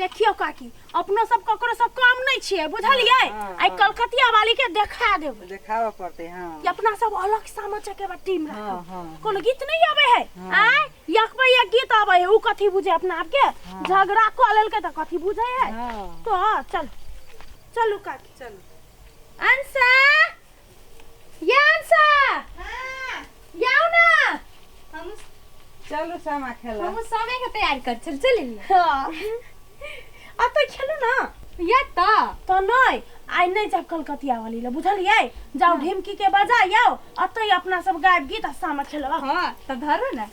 देखियो काकी, अपनो सब ककरो सब कम नहीं छियै, बुझलियै? हाँ, आइ हाँ। कलकतिया वाली के देखा देबै। देखाबऽ पड़तै। हाँ। कि अपना सब अलग सामा चकेवा टीम हाँ, राखब। हाँ। कोनो गीत नहीं आबै है? हाँ। आय एक पे एक गीत आबै है, उ कथी बुझे अपना आप के? हाँ। झगड़ा कऽ लेलकै तऽ कथी बुझे है? हाँ। तो चल चलू काकी। चलू। अंशा, ये अंशा। हाँ। जाओ ना। हम चलू सामा खेला। हम समय के तैयारी कर चल चल। हाँ। अब तो खेलू ना। ये तो तो नहीं आइ नहीं जाब कलकतिया वाली ले, बुझलियै? जाओ ढिमकी के बजा आउ, अतै अपना सब गायब गीत आ सामा खेलब। हाँ तो धरू ना।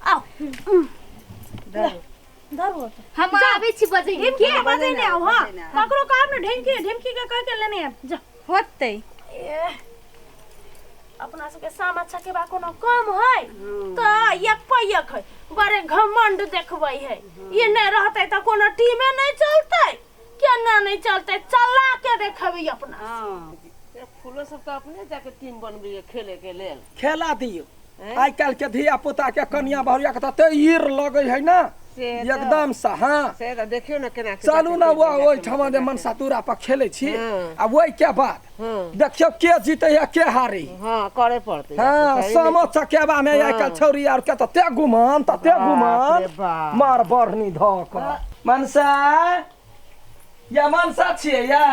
आउ। धरू। धरू ओतऽ। हम आबै छी बजै। ढिमकी के बजै नहि आउ। हाँ। बजै नहि आउ। ककरो कहब ने ढिमकी ढिमकी के कह के लेने आब जा। होतै। ए, अपना सबके सामा चकेबा कोनो कम है? तऽ एक पे एक है, बड़े घमंड देखबै है। ई नहि रहतै तऽ कोनो टीमे नहि चलतै। केना नहि चलतै, चला के देखबै अपना। हाँ। फूलो सब तऽ अपने जाके टीम बनबैया खेले के लेल। खेला दियौ। आइ काल्हि के धिया पुता के कनिया बहुरिया के तते ईर लगै है ना। से तऽ- एकदम से। हाँ। से तऽ देखियौ ने केना के चलू ना, जाके वो जाके ओहिठाम जे मनसातुरा पर खेलै छी। हाँ। आ ओहिके बाद हाँ। देखियौ के जीतै है के हारे। हाँ, करे पड़तै। हाँ। सही। सामा चकेबा में आइ काल्हि छौरी आर के तते गुमान, तते बाप गुमान। रे बाप। मार बढ़नी धऽ कऽ। मनसा या मनसा छियै या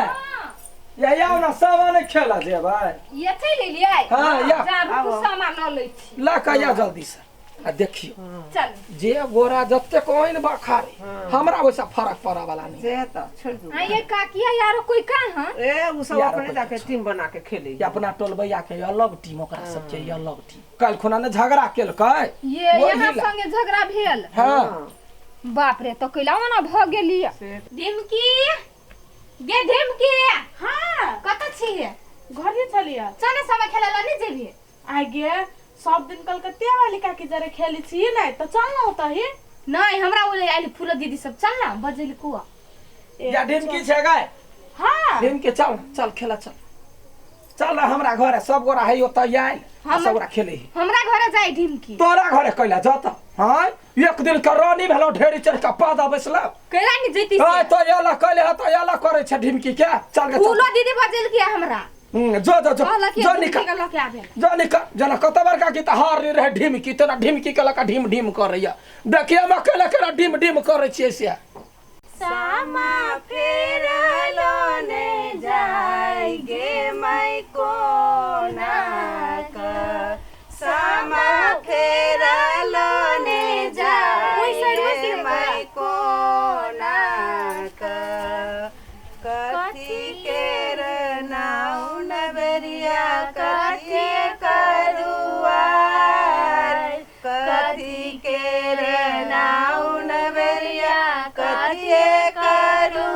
या आउ ना, सामा नहि खेला जेबै। ये चलि एलियै? हाँ, या। जा रुकू, सामान लऽ लै छी। लऽ कऽ या जल्दी से आ देखियौ। चल। जे गोरा जतेक ओइन बखारे, हमरा ओहिसँ फरक पड़ऽ वाला नहि। से तऽ छोड़ि दू। आ ये काकिया यारो कोई कहाँ? ए उ सब यारो अपने कोई जाके कहाँ। टीम बना के खेले। कि अपना टोलबैया के अलग टीम, ओकरा सबके अलग टीम। काल्हि खुना ने झगड़ा केलकै। ये ओहि यहाँ ला। संगे झगड़ा भेल? हाँ। बाप रे, तो कैला ओना भऽ गेली। से ढिमकी गे, ढिमकी। हाँ। कतऽ छी? घरे छलियै। चल ने, समय खेलै लए नहि जेबही? आइ गे, सब दिन कलकतिया वाली काकी जरे खेली छी नहि तऽ चल ना ओतही। नहि, हमरा ओ आयल फूलो दीदी सब, चल ना बजैली कुआ। या ढिमकी छै गाय? हाँ। ढिमकी, चल चल खेला, चल चल ना हमरा घरे, सब गोरा है ओतऽ आयल आ सब गोरा खेले है। हमरा घरे जाय ढिमकी? तोरा घरे कैला जत? हाँ, एक दिन के रानी भेलो, ढेरी चढ़ के पादा बैसला। कैला नहि जैती से? हाँ, तो एला कैले है, तो एला करे छै ढिमकी के। चल गे, चल। फूलो दीदी बजेलकी हमरा। जो जो जो। कहलक जो ढिमकी निकल के लऽ के आबे। जो निकल जना। कत बड़का की तऽ हार रहे ढिमकी, तेना ढिमकी के लऽ कऽ ढिम ढिम करैया। देखिए हम अकेले केना ढिम ढिम करै छियै से। सामा फेरलो ने जाय गे मैं कोना क, सामा फेरलो ने जाय ओहि साइड गे बैस। मैं कोना क, कथी केर नाउ नबरिया, कथी करुआर, कथी केर नाउ नबरिया, कथी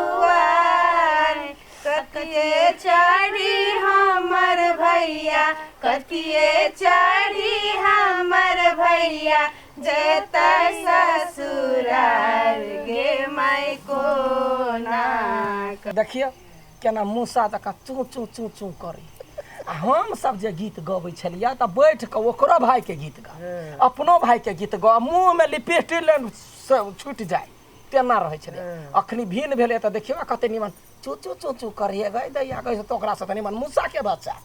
करुआर, कथिए चढ़ी हमर भैया, कथिए चढ़ी हमर भैया जेतै ससुरार गे मैं कोना क। देखियौ केना मूसा जकाँ चू चू चू चू करै। आ हम सब जे गीत गबै छलियै तऽ बैठ कऽ ओकरो भाईके गीत गा, अपनो भाईके गीत गा, मुँहमे लिपस्टिक छूटि जाय तेना रहै छलै। अखनी भिन्न भेलै तऽ देखियौ ने कते निमन चू चू चू चू करैए गै दैया गै। तऽ ओकरासँ तऽ निमन मूसाके बच्चा,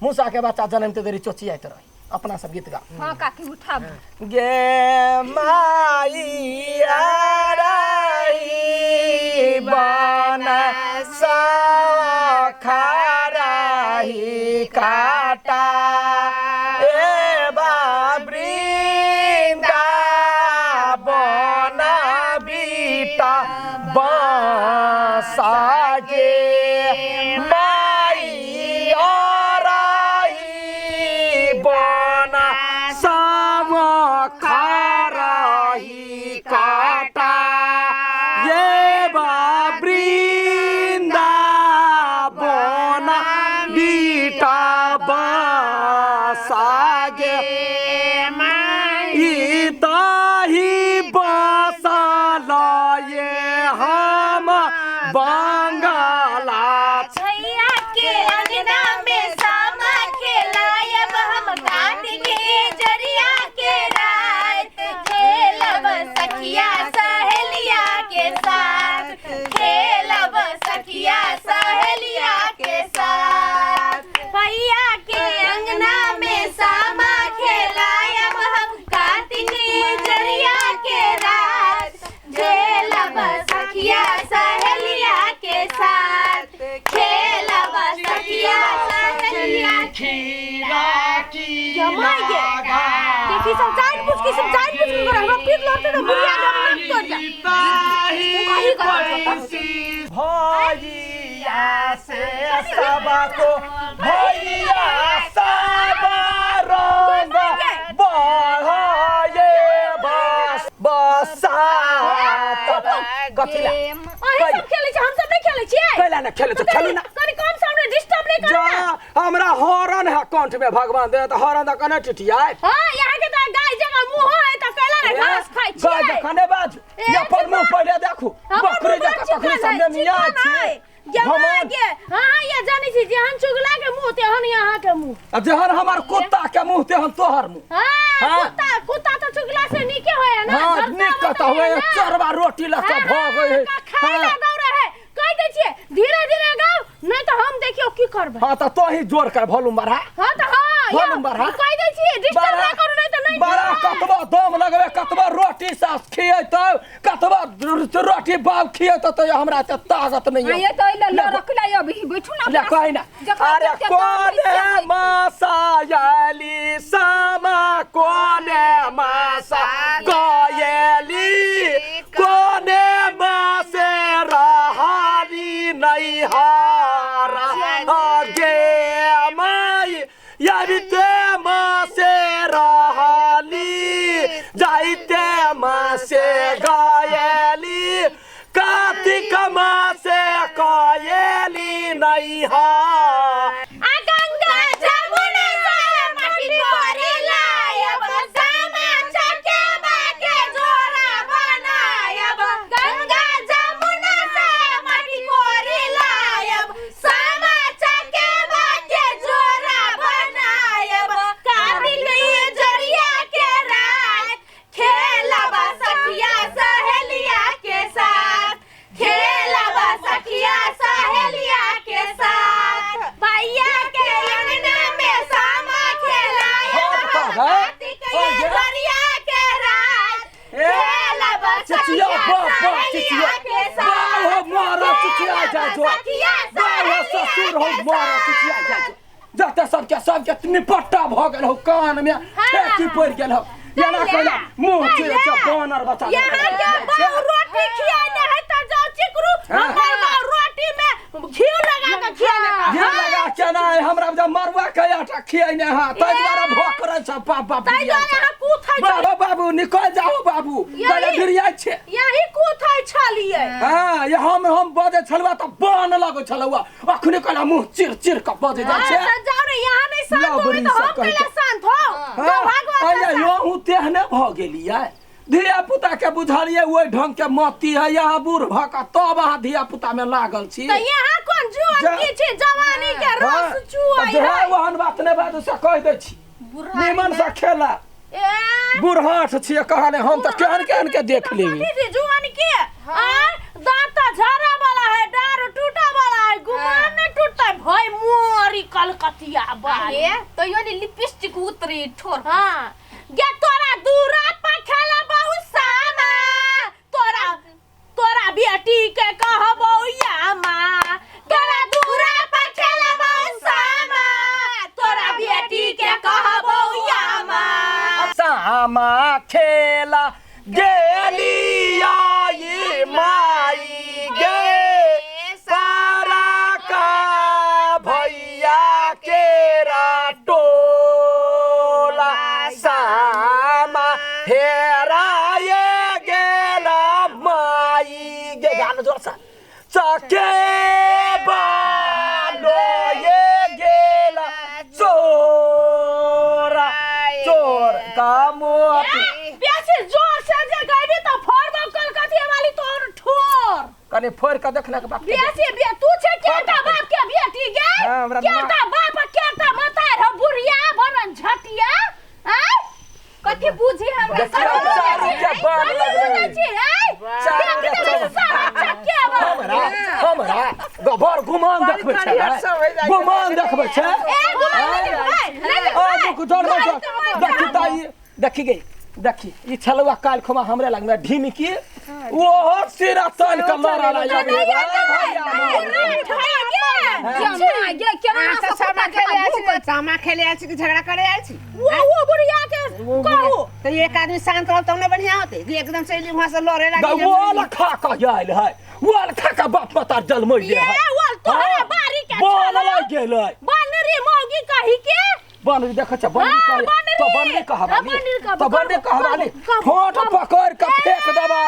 मूसाके बच्चा जनमिते देरी चोचियाइत रहै। अपना सब गीत गा। हाँ काकी, उठाबू। गे माइया राही बन खाराही काटा ए बाबृंदा बन बीटा बांसा गे माई राही बन सब खाराही काटा ये बाबृंदा बन बीटा बांसा गे ई ताही बसल ये हम बंगाला। छैया के अंगना में सामा खेलायब हम, काट के जरिया के रात खेलब सखिया सहेलिया के साथ। कि सब जान बुझ के करे हमरा पीठ लड़ते त बुढ़िया के हम नाक तोड़ जा कही गलत भैया से सबको भैया सब रंग बढ़ाए बस बसात कथी ला अहीं सब खेलै छी हम सब नहीं खेलै छियै कैला ना खेले तो खेलू ना कनी कम साउंड डिस्टर्ब नहीं जा करू ना हमरा हॉर्न है कंठ में भगवान दे त हॉर्न द कने टिटियाए हां यहाँ के त गाय जगह मुंह है त कैला रे घास खाइ गाय छियै जखने बाज ए, ये अपन मुंह पहिले देखू हमर बकरी मुँह जकाँ तखनी चिकन सामने है, मिया चिकन छी है। जमा के हाँ ये जानी छी जेहन चुगला के मुंह तेहन यहाँ के मुंह आ जेहन हमर कुत्ता के मुंह तेहन तोहर मुंह हाँ हाँ। कुत्ता कुत्ता तो चुगला से नीके होए ना हाँ झरता नीक होता कता हुए है ना। चरवा रोटी लऽ के हाँ, भऽ गई है खाए ला हाँ दौड़े है कह दै छियै धीरे धीरे गाओ नहीं तो हम देखियो की करबै हाँ तऽ तोही जोर कर वॉल्यूम बढ़ा हाँ तो हाँ वॉल्यूम बढ़ा। कह दै छियै डिस्टर्ब नहीं करू नहीं तो नहीं बड़ा कतबो दम लगबे कतबो रोटी सास खियेतौ कतबो रोटी बाब खियेतौ तऽ हमरा एते ताकत नहीं ये तो ले ले रख ले अभी बैठू ना ले कही ना जखन अरे जते दाम कोने पैसा होइतै। मासा आयली सामा कोने मासा गयली कोने मासे रहाली नैहारा गे माई याबिते मासे रहली जाइते मासे गयली कार्तिक मासे कयली नैहार आ गंगा जमुना से माटी कोरी लायब सामा चकेबा के जोड़ा बनायब गंगा जमुना से माटी कोरी लायब सामा चकेबा के जोड़ा बनायब कार्तिक जरिया के रात खेलब सखिया सहेलिया के साथ खेलब सखिया सहेलिया के साथ भैया के अंगना में सामा खेलायब हाँ, हाँ, कार्तिक हाँ, ये। जरिया के रात ए, खेलब चिचिया सखिया बाप बाप सहेलिया चिचिया के बाल साथ हो मारा चिचिया जा जो सखिया बाल हो सहेलिया ससुर हो के मारा साथ। चिचिया जा जो जते सबके सबके निपट्टा भ गेल हो कान में ठेकी पड़ गेल हो एना कहला मुंह चिर छ बानर बच्चा यहाँ के बाऊ रोटी खियाने है त जाओ चिकरू हाँ। हमर बाऊ रोटी में घी लगा के खियाने का घी लगा के ना हमरा जब मरुआ के आटा खियाने हा ताहि दुआरे भोकरै छ बाप बाप ताहि दुआरे अहाँ कूथै छलियै। बाबू बाबू निकल जाओ बाबू यही- गले भिरियाइ छै यही कूथै छलियै हाँ ये हम हम बजै छलुआ तऽ बान लगै छलुआ अखने कहला मुँह चिर चिर कऽ बजै जाइ हाँ, छै त जाओ रे यहाँ नहीं शांत लबड़ी होबै त सब हम कहै कैला छै। शांत हो हाँ, जाओ भागवत अरे यहूँ तेहने भऽ गेलियै धिया पुता के बुझलियै ओहि ढंग के मती है यहाँ बूढ़ भऽ कऽ तब अहाँ धिया पुता में लागल छी त यहाँ कोन जुआन जा- की छै जवानी के हाँ, रस चुआई तऽ जे है ओहन बात नहि बाजू से कहि दै छी निमन से खेला ए बुढ़ाठ छियै कहने हम तऽ केहन केहन के देख लेबै कथी छै जुआन के आ दांत त झड़ा वाला है डार टूटा वाला है गुमान नहीं टूटता भई मोरी कलकतिया बाली अरे तैयो ने लिपस्टिक उतरी ठोर हाँ गे तोरा दूरा पर खेलबौ सामा तोरा तोरा बेटी के कहबौ यामा तोरा दूरा पर खेलबौ सामा तोरा बेटी के कहबौ यामा सामा खेला गेली आई माई गे सारा का भैया केरा टोला सामा हेराए गेला माई गे गाना जोर से चके बालोए गेला चोरा चोर का मोती बेसी जोर से जे गइबी त फोड़बौ कलकतिया वाली तोर ठोर कने फोड़ के देखने के बाप के बेसी बे तू छे केटा बाप के बेटी गे हाँ, हमरा केटा बाप केटा मतार हो बुढ़िया बनन झटिया आय कथी बुझी हमरा देखियौ, सब चारू के बाण लगलै। चारू के बाण। हमरा हमरा गबर गुमान देखबै छै गुमान देखबै छै आ दुख जोर जोर देखी त ई देखी गई देखी ई छलुआ काल खुमा हमरे लगमे ढिमकी ओहो सिरा तन के लड़ल आबि गे केना अच्छा, सब सामा कुत्ता खेले जकाँ छै। भूकै सामा खेले आयल छी कि झगड़ा करे आयल छी? वो बुढ़िया के कहू तो एक आदमी शांत रहो तब ना बढ़िया होते। एकदम से अइली वहां से लड़े लागी। वो खा के आयल है, वो खा के बाप माता जलमैले ये है। वो तोहरे बारी के बन लागि गेल है। बनरी मौगी कही के बनरी देखै छ, बनरी हाँ, कहे बनरी। तो बनरी कहबाली। हाँ, बनरी कहब, तो बनरी कहब, कहबाली। कहब, ठोंठ कहब। पकड़ के फेंक देबा,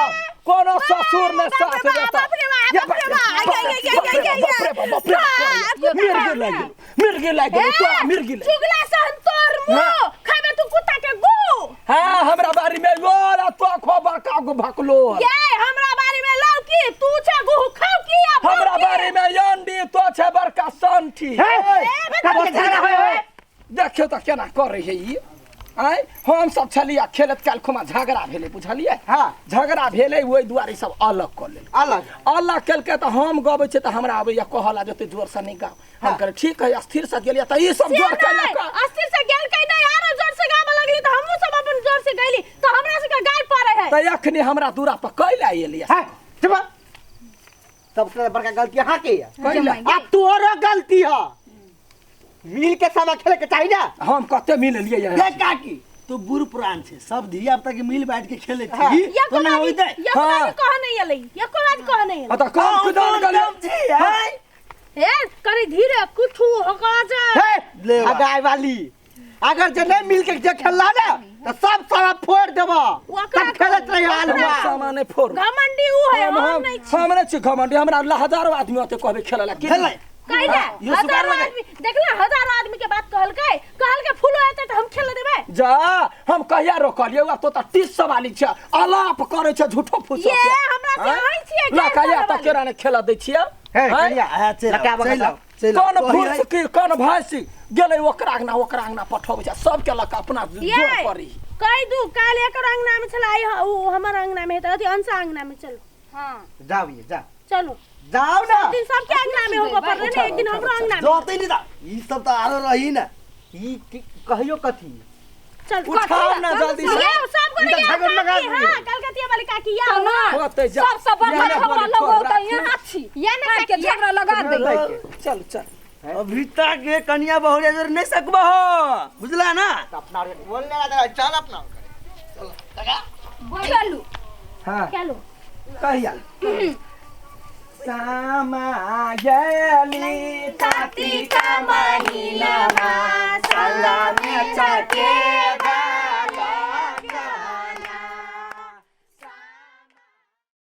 कोनो ससुर ने बाप साथ रे बाप, देता। बाप रे बाप, ये बाप रे बाप, बाप रे आई, आई, बाप आई, रे आई, बाप रे बाप, बाप रे बाप। मिर्गी लागि गेल, मिर्गी लागि गेल, तोरा मिर्गी लागि। चुगला सन तोर मुंह हाँ। खाबे तू कुत्ता के गू। हाँ, हमरा बारी में योला तो खो बड़का गो भकलो। ये हमरा बारी में लौकी तू छे गू खाऊ की आ हमरा भौकी। बारी में अंडी तो छे बड़का संठी। कब झगड़ा होय होय? देखियौ तऽ केना करै है ई। आँय, हम सब छलियै खेलत काल खुमा झगड़ा भेलै, बुझलियै? हाँ। झगड़ा भेलै, ओहि दुआरे सब अलग कऽ लेलकै। अलग अलग केलकै तऽ हम गबै छियै तऽ हमरा आबैया कहला जे ओते जोरसँ नहि गाउ। हम कहलियै ठीक है, स्थिर से गेलियै तऽ ई सब जोर से केलक। नहि, अस्थिर से गेलकै नहि, आरो जोर से गाबऽ लगली तऽ हमहूँ सब अपन जोर से गैली तऽ हमरा सबके गाय पड़े है। तऽ एखनी हमरा दूरा पर कैला एलियै? हैं, चुप। सबसे बड़का गलती अहाँ के है। कैला? अब तोरो गलती है, मिल के सामा खेले के चाहिए ना। हम कते मिललियै ये काकी तो बूढ़ पुरान छे, सब धिया पुता के मिल बैठ के खेले हाँ। छी एको तो ना बारी होइते। एको बारी कह नहीं एलै, एको बारी कह नहीं एलै। आ तऽ कम कुदान गेलियै। छी आय ए कनी धीरे कुठू होका जा। हे ले बा। गाय वाली, अगर जे नहीं मिल के जे खेलला ना तो सब सारा फोड़ देबो, ओकरा तब खेलत रही हाल हमर हुआ। सामान नहि फोड़। घमंडी ऊ है, हम हम हम नहीं छी। हम नहि छी घमंडी, हमरा हजारो आदमी ओते कहबै खेलै ला। की खेलै। कहिले यो हजारों सुधार लगे। आदमी देखला, हजारों आदमी के बात कहलकै, कहलकै फूलो एतै तऽ हम खेल देबै। जा, हम कहिया रोकलियै? ओ तो तऽ 30 सवाली छै, अलाप करै छै झूठो फूसो ये के। हमरा से आँय? अहीं छियै ला गैर कहिया करऽ तऽ वाली। केना नहि खेलऽ दै छियै? हे आँय? कनिया, आ, चलि लका आउ, बका चलि आउ, चलि आउ। कोन कही भूस की कोन भैंसी गेलै ओकरा अंगना, ओकरा अंगना पठबै छै सबके लऽ कऽ अपना जोर ये करी। कहि दू काल एकर अंगना में छलै, आइ उ हमर अंगना में हेतै, अथी अंशा अंगना में चलू। हाँ जाओ ये जा, चलू जाओ ना। दिन सबके अंगना में होबऽ पड़लै ने, एक दिन हमरो अंगना में। जतै नि त ई सब त आरो रही ना। ई कहियो कथी चल उठाओ ना जल्दी से। ये सब गोरे ई तऽ ये झगड़ लगा काकी, दिए। हाँ, कलकतिया वाली काकी या तो ना होतै जा। सब सब या बड़का ना हमरा बोली, लगौ छोड़, तऽ राखू। यहाँ छी या ना आबि के काकी, झगड़ा लगा दे। चल चल। अभी तक के कनिया बहुरिया जोर नहीं सकबो, बुझला ना? अपना बोलने लगा, चल अपना चलू। हाँ चलो कहिया सामा गेली कार्तिक महिनामा सल्लामे चकेवा।